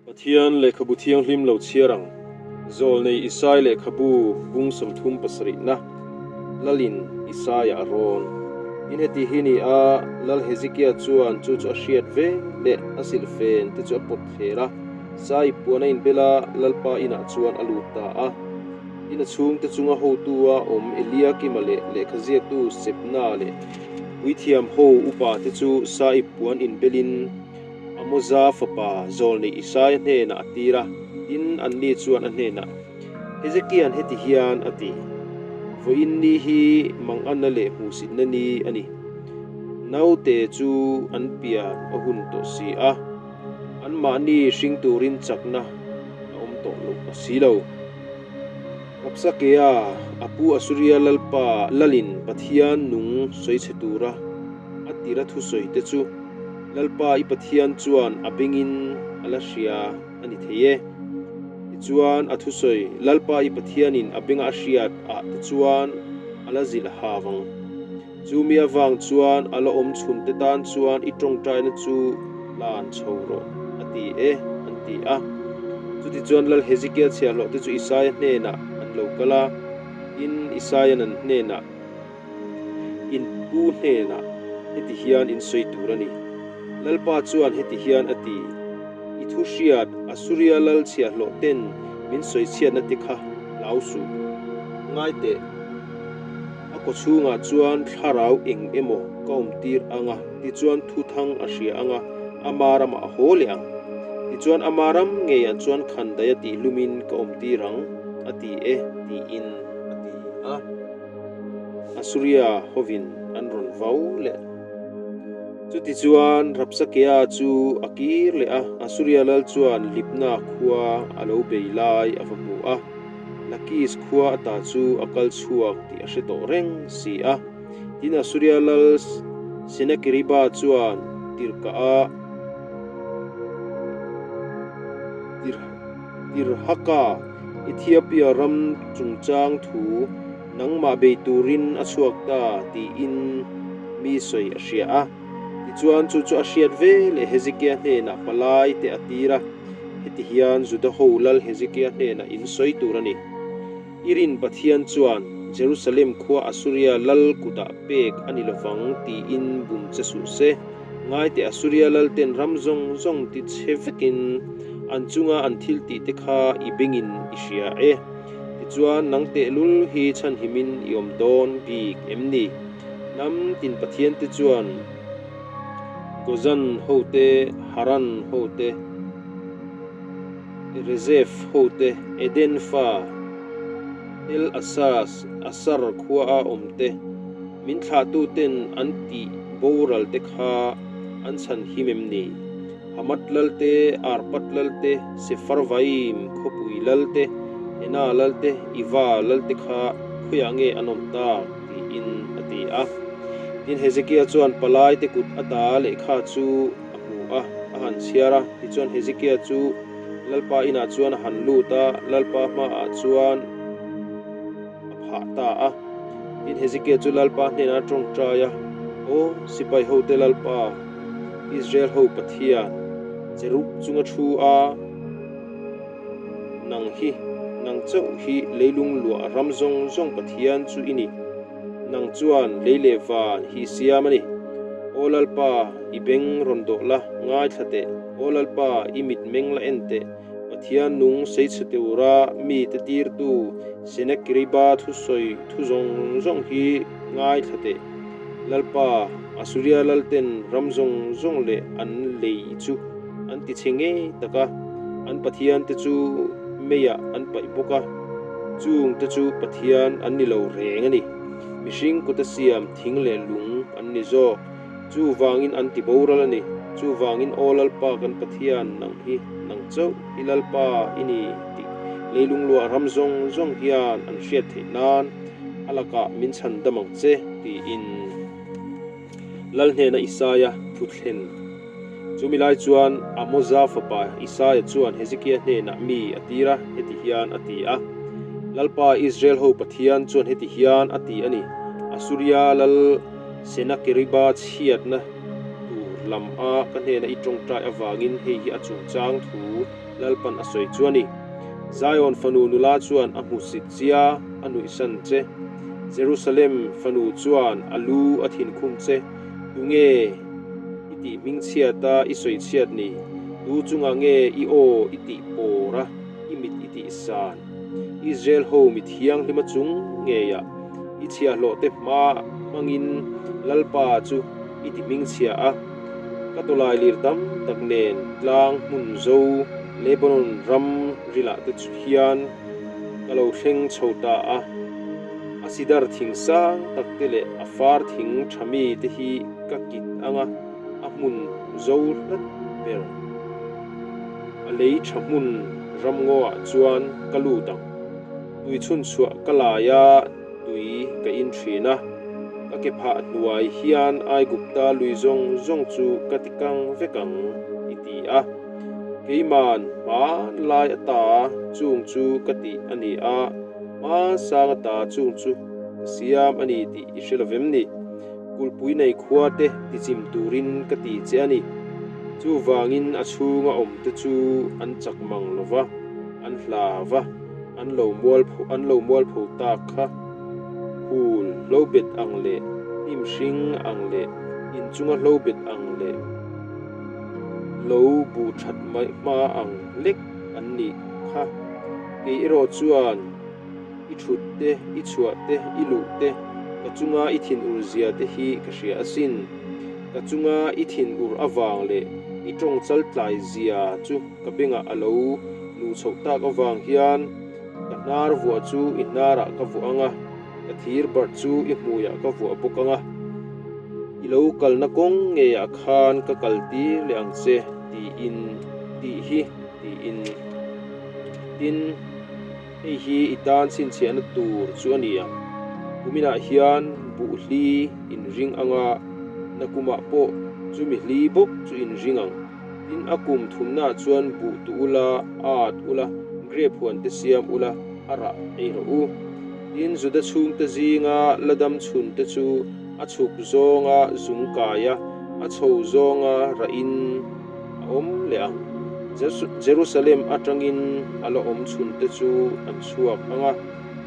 Pathian lehkhabu thianghlim lo chhiar ang. Zawlnei Isai lehkhabu bung 30 pasarihna Lalin Isaia a rawn. Tin heti hi ni a, Lal Hezekia chuan chu chu a hriat ve leh a silhfen te chu a pawt thler a, Sai puan a inbel a, Lalpa inah chuan a lut ta a. Tin a chhungte chunga hotu a awm Eliakima leh lehkha ziaktu Sebna leh puithiam ho upa te chu Sai puan inbelin, Amoza fapa Zawlnei Isaia hnenah a tir a, tin, anni chuan a hnenah, Hezekia'n heti hian a ti, Vawiin ni hi manganna leh hmuhsitna ni a ni. Naute chu an pian a hun tawh si a, anmahni hring turin chakna a awm tawh loh a si lo. Rabsakea, a pu Asuria lalpa lalin Pathian nung sawichhe tura a tira thusawi te chu Lalpa i Pathian chuan a bengin a la hria a ni thei e. Tichuan a thusawi Lalpa i Pathianin a benga a hriat ah te chuan a la zilh ha vang. Chu mi avang chuan a la awm chhun te tan chuan i tawngtaina chu hlan chho rawh a ti e an ti a. Chutichuan Lal Hezekia chhiahhlawh te chu Isaia hnenah an lo kal a, tin Isaia'n an hnenah, In pu hnenah heti hian in sawi tur a ni. Lalpa chuan heti hian a ti, I thu hriat Asuria lal chhiahhlawh ten min sawi chhiatna te kha hlau suh. Ngai teh, a kaw chhungah chuan thlarau eng emaw ka awm tir ang a, tichuan thuthang a hria ang a, ama ramah a haw leh ang. Tichuan ama ram ngeiah chuan khandaia tihlumin ka awm tir ang, a ti e, tiin a ti a. Asuria hovin an rawn vau leh. Chutichuan Rabsakea chu a kir leh a, Asuria lal chuan Libna khua a lo bei lai a va hmu a, Lakis khua ata chu a kal chhuak tih a hre tawh reng si a. Tin, Asuria lal Senakeriba chuan tirhkah a Tirhaka, Ethiopia ram chungchang thu nangmah bei turin a chhuak ta tiin mi sawi a hria a. Tichuan chu chu a hriat ve leh Hezekia hnenah palai te a tir a, heti hian Juda ho lal Hezekia hnenah in sawi tur a ni. I rin Pathian chuan Jerusalem khua Asuria lal kutah pek a ni lovang tiin bum che suh se. Ngaite Asuria lalten ram zawng zawng ti chhe vekin an chunga an thil tih te kha i bengin i hria e. Tichuan nang tehlul hi chhanhimin i awm dawn bik em ni? Hnam tin Pathian te chuan Gozan ho te, Haran ho te, Rezeph ho te, Eden fa, Tel Asas, Asar khua a awm te, Min thlahtuten an tih boral te kha an chhan him em ni? Hamath lal te, Arpad lal te, Sepharvaim khawpui lal te, Hena lal te, Iva lal te kha khawiah nge an awm tak? tiin a ti a. Tin, Hezekia chuan palai te kut ata lehkha chu a hmu a, a han chhiar a. Tichuan Hezekia chu Lalpa inah chuan a han lut a, Lalpa hmaah chuan a phah ta a. Tin, Hezekia chu Lalpa hnenah a tawngtai a, Aw, sipai hote Lalpa, Israel ho Pathian, Cherub chunga thu a, nang hi, nang chauh hi leilung luah ram zawng zawng Pathian chu i ni. Nang chuan lei leh van hi i siam a ni. Aw Lalpa, i beng rawn dawh la, ngaithla teh. Aw Lalpa, i mit meng la en teh. Pathian nung seichhe tura mite tirtu Senakeriba thusawi thu zawng zawng hi ngaithla teh. Lalpa, Asuria lalten ram zawng zawng leh an lei chu an tichhe ngei tak a, an pathiante chu meiah an paih bawk a, chungte chu pathian an ni lo reng a ni. Mihring kuta siam thing leh lung an ni zawk. Chuvangin an ti boral a ni. Chuvangin Aw Lalpa kan Pathian, nang hi nang chauh i Lalpa i ni tih leilung luah ram zawng zawng hian an hriat theih nan a lakah min chhan dam ang che tiin Lal hnena Isaia thu thlen. Chumi lai chuan Amoza fapa Isaia chuan Hezekia hnenah mi a tir a, heti hian a ti a, Lalpa Israel ho Pathian chuan heti hian a ti a ni, Asuria lal Senakeriba chhiatna tur lam a ka hnena i tawngtai avangin hei hi a chungchang thu Lalpan a sawi chu a ni. Zion fanu nula chuan a hmusit chia, a nuihsan che. Jerusalem fanu chuan a lu a thinkhum che. Tunge i tih hmingchhiat a i sawi chhiat ni? Tu chungah nge i aw i tih pawr a, i mit i tih san? Israel ho mi thianghlima chung ngeiah i chhiahhlawhte hma hmangin Lalpa chu i ti hmingchhia a. Ka tawlai lir tam tak nen tlang hmun zo Lebanon ram rilah te hian ka lo thleng chho ta a. A sidar thing sang tak te leh a far thing tha mi te hi ka kit ang a, a hmun zo hlat ber. A lei tha hmun ramngaw ah chuan ka lut ang. Tui chhun chhuah ka lai a, tui ka in thin a. Ka ke phah hnuai hian Aigupta lui zawng zawng chu ka ti kang vek ang, i ti a. Keiman hmanlai ata chung chu ka tih a ni a, hmasang ata chung chu ka siam a ni tih i hre lovem ni? Kulhpui nei khua te tichim turin ka ti che a ni. Chuvangin a chhunga awmte chu an chak mang lo va, an hla va, an lo mual an lo mual pho tak kha. Phul hlo bet ang leh hnim hring ang leh inchunga hlo bet ang leh lo buh that mai hma ang lek an nih kha. Kei erawh chuan i thut te, i chhuah te, i luh te, ka chunga i thinur zia te hi ka hria asin. Ka chunga i thinur avang leh i tawng chal tlai zia chu ka bengah a lo luh chhoh tak avang hian ka hnar vuah chu i hnarah ka vuah ang a, ka thir barh chu i hmuiah ka vuah bawk ang a. I lo kalna kawng ngeiah khan ka kal tir leh ang che tiin tih hi tiin tin. Hei hi i tan chhinchhiahna tur chu a ni ang. Kuminah hian buh hli in ring ang a, nakumah pawh chumi hli bawk chu in ring ang. Tin, a kum thumnaah chuan buh tu ula, at ula, grape huan te siam ula, a rah ei rawh u. Tin, Juda chhungte zinga la dam chhun te chu a chhuk zawnga zung kai a, a chho zawnga rahin, a awm leh ang. Jerusalem atangin a la awm chhunte chu an chhuak ang a,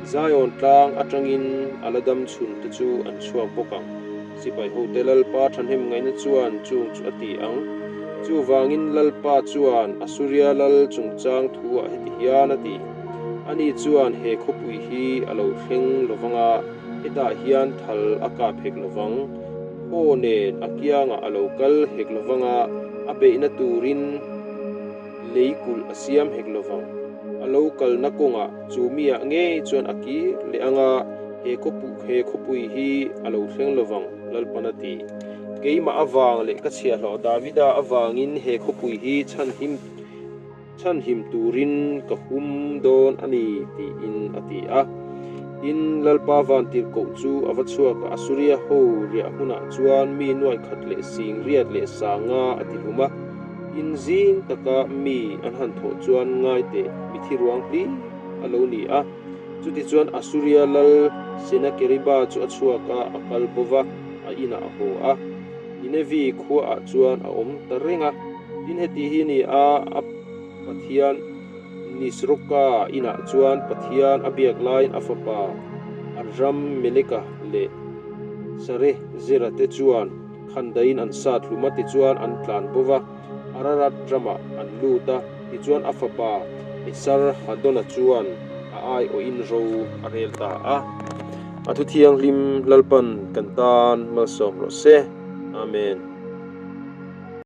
Zion tlang atangin a la dam chhunte chu an chhuak bawk ang. Sipai hote Lalpa thahnem ngaihna chuan chung chu a ti ang. Chuvangin Lalpa chuan Asuria lal chungchang thuah heti hian a ti, Ani chuan he khawpui hi a lo thleng lovang a, hetah hian thal a kap hek lovang. Haw nen a kiangah a lo kal hek lovang a, a beihna turin lei kulh a siam hek lovang. A lo kalna kawngah chu miah ngei chuan a kir leh ang a, he he khawpui hi a lo thleng lovang, Lalpan a ti. Keimah avang leh ka chhiahhlawh Davida avangin he khawpui hi chhanhim Chhanhim turin ka hum dawn a ni, tiin a ti a. Tin, Lalpa vantirhkoh chu a va chhuak a, Asuria ho riah hunah chuan mi nuai khat leh sing riat leh sanga a ti hlum a. Tin, zing taka mi an han thawh chuan ngai teh mi thi ruang hlir a lo ni a. Chutichuan Asuria lal Senakeriba chu a chhuak a, a kal bo va, a inah a haw a. Ninevi khuaah chuan a awm ta reng a. Tin heti hi ni a, a Pathian Nisroka inah chuan Pathian a biak laiin a fapa Adrammeleka leh Sarezera te chuan khandaiin an sat hlum a, tichuan an tlan bo va, Ararat ramah an lut a, tichuan a fapa Esarhadona chuan a aiawhin ro a rel ta a. A thu thianghlim Lalpan kan tan malsawm rawh se. Amen.